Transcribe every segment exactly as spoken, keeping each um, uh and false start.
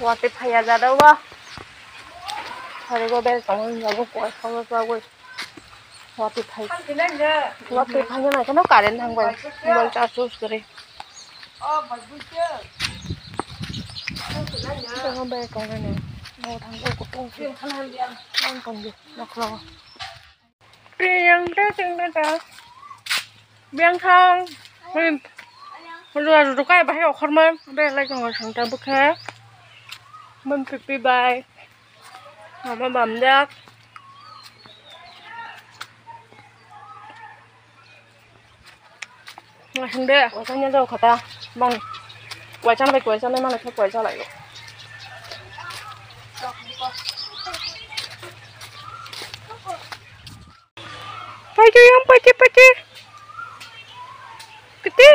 Watwi phaiya jada o. Haribo bel tongo hinjago koi khoro jagoi. Watwi phai. Watwi phai na kano current thangbai. Mobile charge use kare. Tongo bel tongo ne. Mo thangbai kutung. Ang tongdi. Noklo. Yang te ting ta ta. Biang thang. Hoi. Hoi lu aru kai bahai okhor ma. Be lai kong sang ta bukhe. Bam pipi bai. Mama bam jak. Ngasing de, waisang nya jao khata. Bang. Waisang bai waisang bai mana khe waisang lai. Pakai yang pakai pakai. Kete.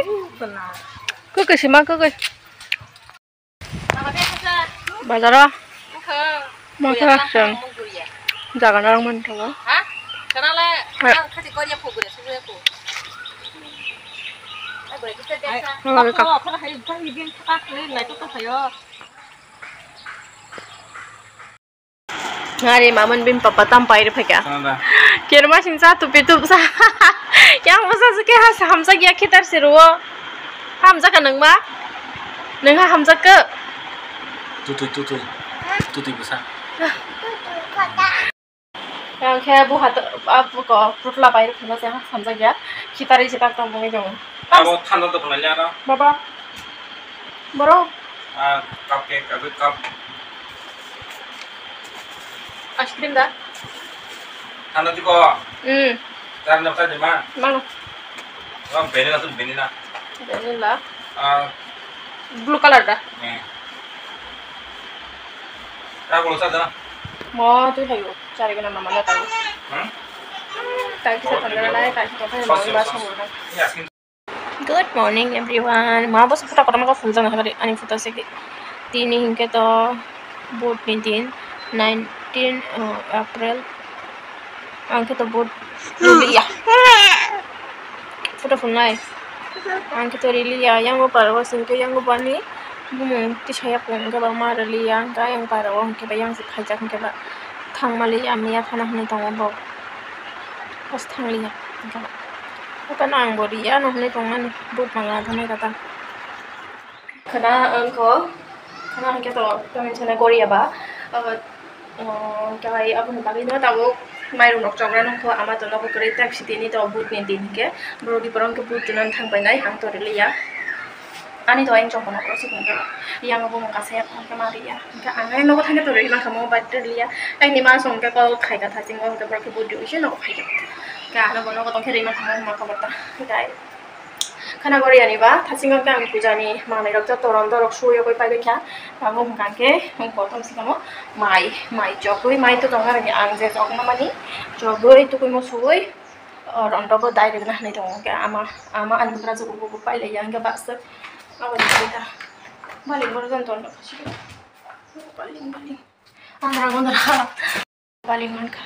Kau kasih mah kau kasih. Bazaro. Mangkha chwng. Jaga narang man tongo. Ari mamon bin papa tam pairi phaikha. Kerma singsa tupi tupsa. Yang bwsa se khe ha hamjak ya khitar se rwo. Hamjak ka nangma? Nangha hamjak ka? Tutui tutui. Tutui bwsa. Yang khe bu hat a bu ko putla pai rwkha se hamjak ya. Khitar se tak tong bongwi dong. Abo thanda to phalai ya no. Baba. Boro. Ah, cupcake, abo cup. Ice cream da? Thanda tiko? Hmm. Char na char ma? Mano. Oh, vanilla tu vanilla. Vanilla. Ah. Blue color da? Hmm. Char bolo char da? Mo tu hayo, char gana mama na tayo. Hmm? Tayo kisa thanda na, tayo kisa thanda na. Good morning everyone. Ma bo photo kotorma khe phunukjak nai ani photo se tini hinkhe to vote ni din nineteen April. Ang khe to vote rwliya. Photo phunuknai. Ang khe to rwliya. Yang o para o singkhe yang o bani bumung tisaya pung khe ba ma rwliya. Ang khe yang para o hinkhe ba yang se phaijak hinkhe ba thangmaliya miya phano hinwi tongo bo. Bus thangliya. Haphano ang bo riya, ano hinwi tongmani, vote mangna thangwi kha ta. Khwna wngkho, khwna hinkhe to, tamni sana goriya ba, abo, oh, khe aboni bagwi no tabuk mairum rok chokra nungkho, ama to nogo kwrwi tak sitini to vote ni din hinkhe, borok ni borok hinkhe vote rwna thang painai, ang to rwliya. Ani dua inchong kono ko sikon ko. Yang bo mung kasaya phone ke mari ya. Ka ang ai nogo thangke to rima kamo bat liya. Ai ni ma song ke call khai ka thaching o ke borok ke budi usi nogo khai ka. Ka ano bono ko tong ke rima kamo ma ka bata. Dai. Khana gori ani ba thaching o ke ang puja ni mangnai rok joto ron dorok suyo koi pai kha. Ka bo mung ke mung ko tong sikamo mai mai chokwi mai to tong ani ang je chok na mani chokwi tukui mo suwi. O ron rok bo dai rwgwna hinwi tongo, hwnkhe ama, ama ani bwkrajwk bo pailaiya, hwnkhe baksa abo ni khe ta baling borok jani tongo, baling, baling, andra gondra baling mankha,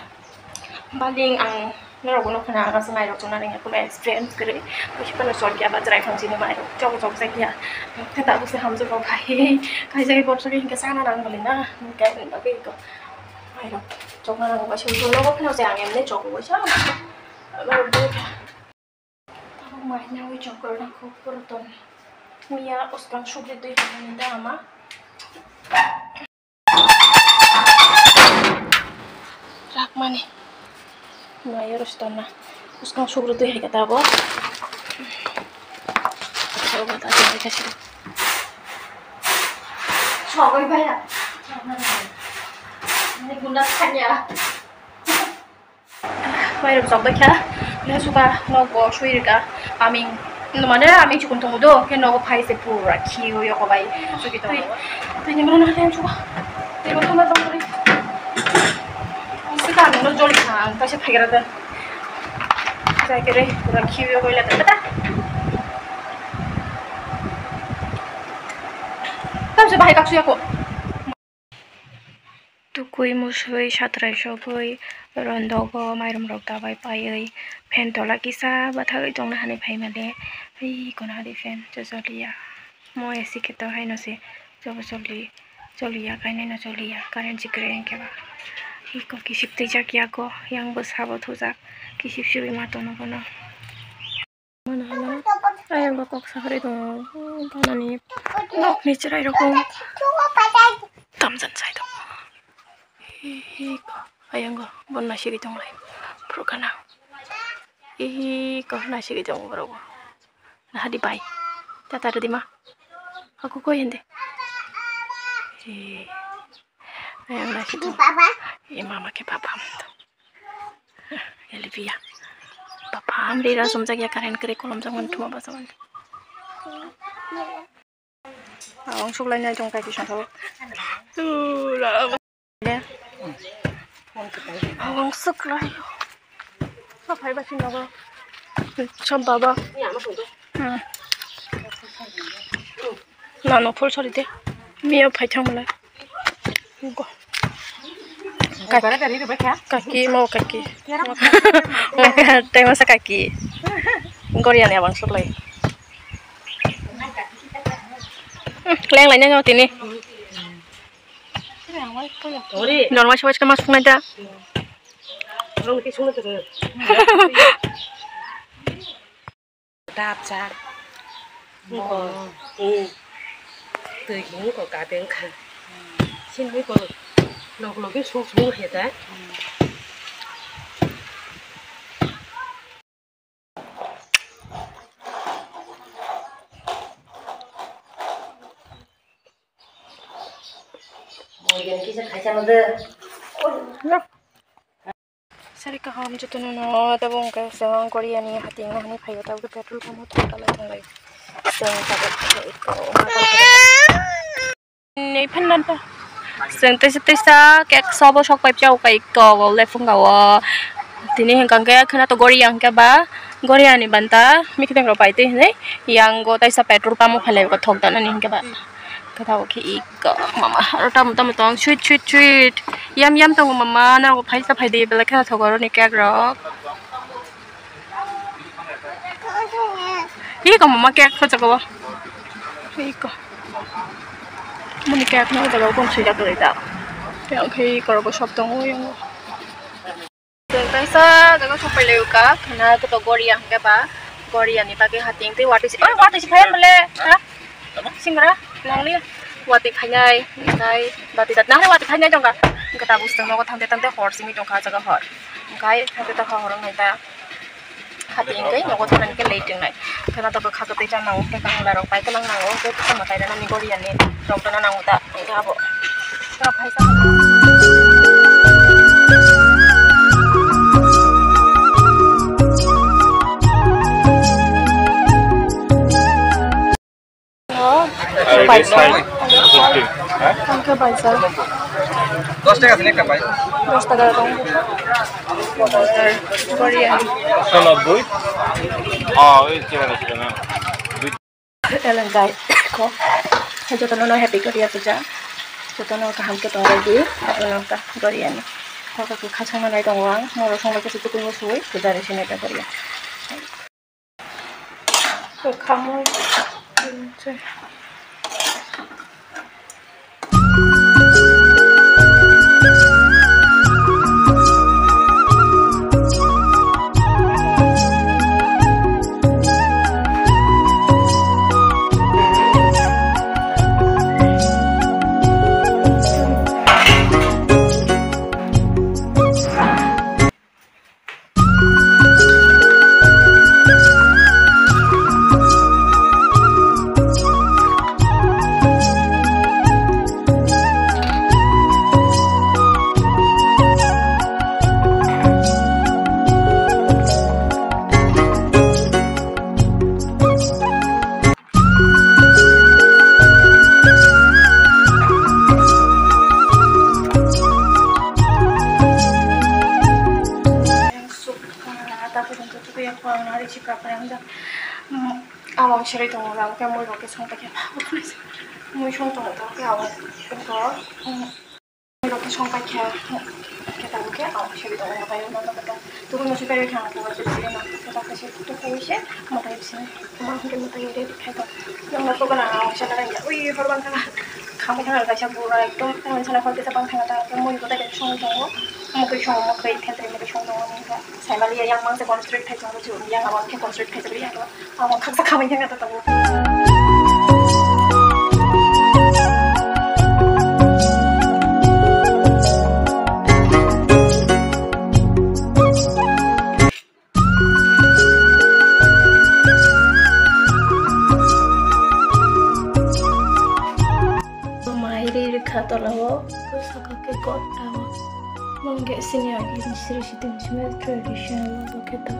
baling ang norok bo nukha na, ang aswk nairok chuknani, experience kwrwi, busi phano chwng khe ba chwrai phano chini mairok chobo chobjak ya, khe tabuk se hamjwk rok bai kaisa khe borsa khe hwnkhe chana nang bwlwi na, hwnkhe ani bagwi kok mairok chokna nango, kaisa nogo phano se ang emne chogo kaisa. Tabuk mai nawi chokor na kho poroton. Miya uskang sugri twi hamani da ama. Rakmani. Mai rostona. Uskang sugri twi hai kata bo. Sogwi baya. Ni guna khanya. Mairok chok bai kha, nai suka nogo sui rika, aming, mane aming chukun tongo do, khe nogo phai se pura khiui yoko bai, suki tongo. Twi, twi ni mano na twi suka, twi mano na tong ri. Suka aming no joli kha, ang kaisa phaigra da. Jai kere pura khiui yoko ila da da. Tam se bahai kak suya ko. Tukui musui satrai sogwi rondogo mairum rok dabai paiwi fan tola kisa bathagwi tongna hani phaimale. Ei kono hadi fan chojoliya. Mo A C khe to haino se chobo choli. Choliya, kainwi no choliya, current si kwrwi hwnkhe ba. Iko kisip twijak yago, yang bwsabo thujak, kisip siwi ma tono bono. Mano hwnwi ayang bo kok saharwi tongo, ganani nokni chwrai rok tamjani sai tongo. Iko ayang bo bonna siri tonglai, phuru gana. Iko naisiri tongo borok bo. Nahadi bai. Tata rwdi ma. Aku koi hende. Eh. Ayang naisiri tongo. Eh, mama ke papa am. Elvia. Papa am rira sumjak ya current kre kolom jang man thuma basa man. Ang suklai nai tong kaki songkha. Awang suklai. Sa phai ba sini ba. Sa baba. Hmm. Nano phul sori de. Miyo phai thang mala. Go. Kaki mo kaki. Tei masa kaki. Goriani abang suklai. Leng lainai no tini. Normal sewaj kama suknai da. Dap chak. Twi hwnwi kok ka beng kha. Sini kok lok lok sung sung he da. Sari kaham jotono no tabuk hwnkhe chwng Goriani hating o hinwi phaio, tabuk petrol pump o thok dalai tonglai. Chwng tabuk khe iko. Nei phan nanta. Chwng teisa teisa kek sobo sok pai chao kai ko le phunga o. Tini hwnkha khe khwna to Goria hwnkhe ba Goriani banta mikdeng rok pai twi hinwi yang o teisa petrol pump o phalai o thok danani hwnkhe ba. Khe tabuk khe iko mama aro tamo tamo tong sweet sweet sweet yam yam tongo mama norok phai sa phai di belai kheno thogo aro ni kek rok. Iko mama kek kho jaga o. Iko. Muni kek no jaga o kon sui jaga da. Yang khe iko rok sop tongo yang. Tengsa jaga sopai lai uka khana to Goria hwnkhe ba Goria ni bagwi hating tei watwi si, oh, watwi si phai bole ha singra nangli watwi khainai nai bati dat nahre watwi khainai tongka hwnkhe tabuk sitwng nogo thangte thangte hor simi tongkha jaga hor hwnkhe thangte tongkha hor wngnai ta. Hati hingke nogo thangna hingke late wngnai. Kheno tabuk kha kwtwi cha nango, tei kanglai rok pai kwlang nango, tei tamo tai rwnani gori yani rok rwna nango ta, hingke abo. Tamo phaisa. Paisa. Hingke paisa. Dos taka sini ka pai. Dos taka dong. Boriya. Solo bui. Oh, ini kira kira na. Eleng gai ko. Jotono no happy Goriya puja. Jotono kaham ke tong di. Eleng ka Goriya ni. Kaka ke khasang na nai tong wang. Moro song lagi situ kuno sui. Puja re sini ka Goriya. Khamui. Awang serai tongo, ang khe mui rok khe song paikha, mui song tongo, tamo khe awang khe. Rok song paikha, khe tabuk khe ang seri tongo, mwtai rok no, tubui musi pai kha, ang kubar se seri no, khe tabuk se tu khai se, mwtai se, ma hwnkhe mwtai ready khai tong. Nwng no program ang sana rang ya, ui, hor bang kha, Ang khe kaisa bura ekdom tamo sana hor kisa bang thangna ta mui kotai kaisa song tongo. Mukui song mukui thentri mukui song tongo nungkha. Saimali yang mang se concentrate khai tongo chu yang abang khe concentrate khai tongo yang abang khaksa khamai thangna ta tongo. Mai ri rikha tola o, saka ke kot tamo. Mong ge senior in sri siting sime tradition lo ke to.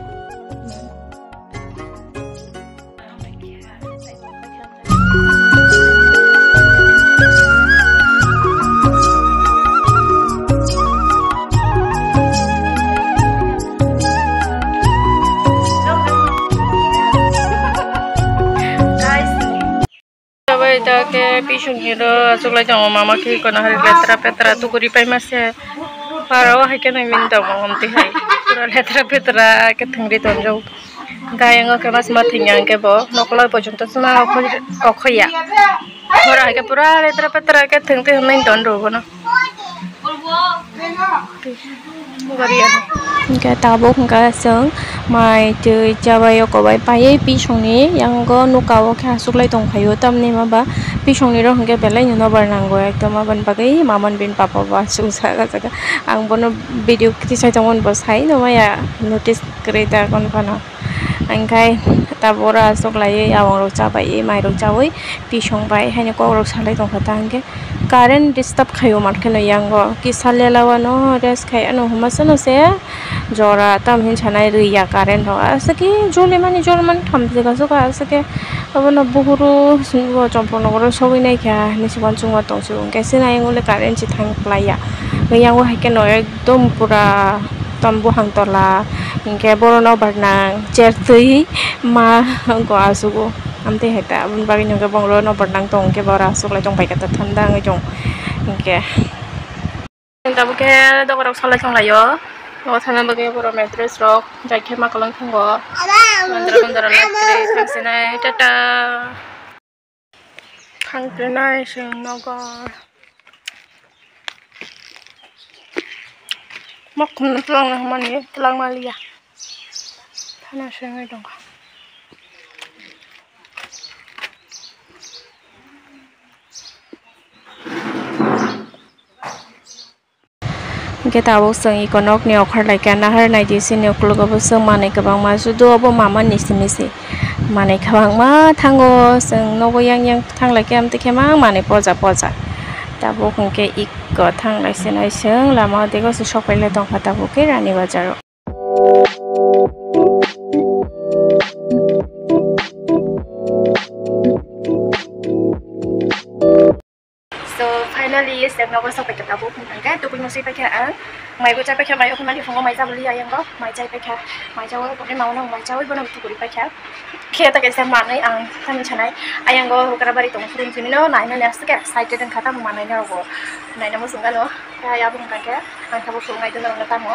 Bai ta ke pisung ni ro asuk lai tongo mama ke kono hari letra petra tukuri pai ma se para o hai ke nai min tongo hom ti hai pura letra petra ke thangri tonjok. Gayang o khe mas ma thing yang khe bo nokla porjonto chwla okhoi ya. Hora hai khe pura letra petra khe thwng twi hwnwi ton rw bono. Hwnkhe tabuk hwnkha chwng mai twi chabai o kobai paiwi pisongni yango nuka o khe aswk lai tongkhaio tamni hwnba pisongni rok hwnkhe belai no nobar nango ekdom aboni bagwi mamon bini papa bo aswk sa ang bono video tisai tongmani bo sai no maya notice kwrwi ta kon phano. Hingkhai tabuk oro aswk laiwi awang rok chabaiwi mai rok chawi pisong bai haino kok rok salai tongkha ta hwnkhe current disturb khaio mankhe no yango kisa lela wano rest khai ano huma sano se jora tam hin sanai rwi ya current rok aswk khe jolimani jolimani thamjwk aswk khe aswk khe obono buhuru chomprok nokoro sogwi naikha hinwi se uansukma tongsi hwnkhe sini ayang ule current se thang phlaiya yango hai kheno ekdom pura. Tam buphang tola, hinkhe borok nobar nang chertwi ma wngkha aswk o. Amtwi hai ta aboni bagwi hwnkhe borok nobar nang tong khe borok aswk lai tong pai kha ta thanda wngwi tong hinkhe. Tabuk khe doga rok salai tong laio. Nogo thangna bagwi borok mattress rok jai khe ma kwlwng thango. Mandra mandra lai kwrwi thang sinai tata. Thang khe nai chwng nogo. Mokhumno twlangna hwnmani twlangma liya. Thana sengwi tongkha. Hingke tabuk chwng iko nokni okhor laikha nahar naidi sini ukuluk obo chwng manwi kwbangma sudu obo mama ni simi se manwi kwbangma thango chwng nogo yang yang thang laikha amtwi khe mang manwi poja poja tabuk hingke iko thang lai se nai chwng lama o dego se sok pai lai tongkha tabuk khe rani bazar o. So finally, chwng nogo sok paikha tabuk hwnkhe tubui musui paikha ang. Mai bo chai paikha, mai o phano phungo mai chabwi liya yango, mai chai paikha, mai chawi bo phano mai chawi bono tubui paikha. Khe ta kaisa manwi ang thani sanai, ayango hukra bari tong phuru chini no nai nani aswk khe excited wngkha tamo manai no bo nai namo swngano, khe ayang bo hwnkha khe ang thabo phuru nai dwno tamo.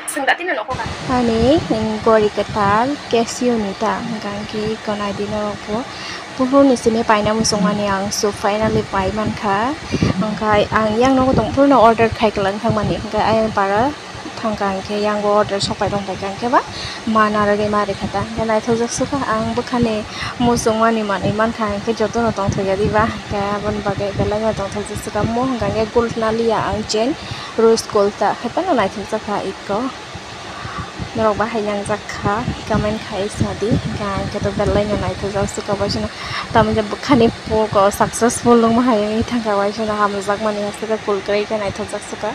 Ani gori kwtal Casio ni ta hwnkha hwnkhe iko naidi norok bo buphuru ni simi paina muchungmani ang so finally pai mankha hwnkhe ang yang nogo tongphuru no order khai kwlwng thangmani hwnkhe ayang para thangkha hwnkhe yang bo order sok pai tongkha hwnkhe ba ma narwgwi ma rikha ta hwnkhe naithokjak sukha ang bwkhani muchungmani manwi mankha hwnkhe jotono tongthokya diba hwnkhe aboni bagwi belai no tongthokjak sukha mo hwnkha hwnkhe gold naliya ang chain. Rose gold ta hai phano naithokjak kha iko. Norok bahai nangjak kha, comment khai sadi, hingkha ang khe to belai no naithokjak sukha, waisano tamni bwkhani poko successful wngma hai wngwi thangkha, waisano hamjak mani hai sukha, cool kwrwi khe naithokjak sukha.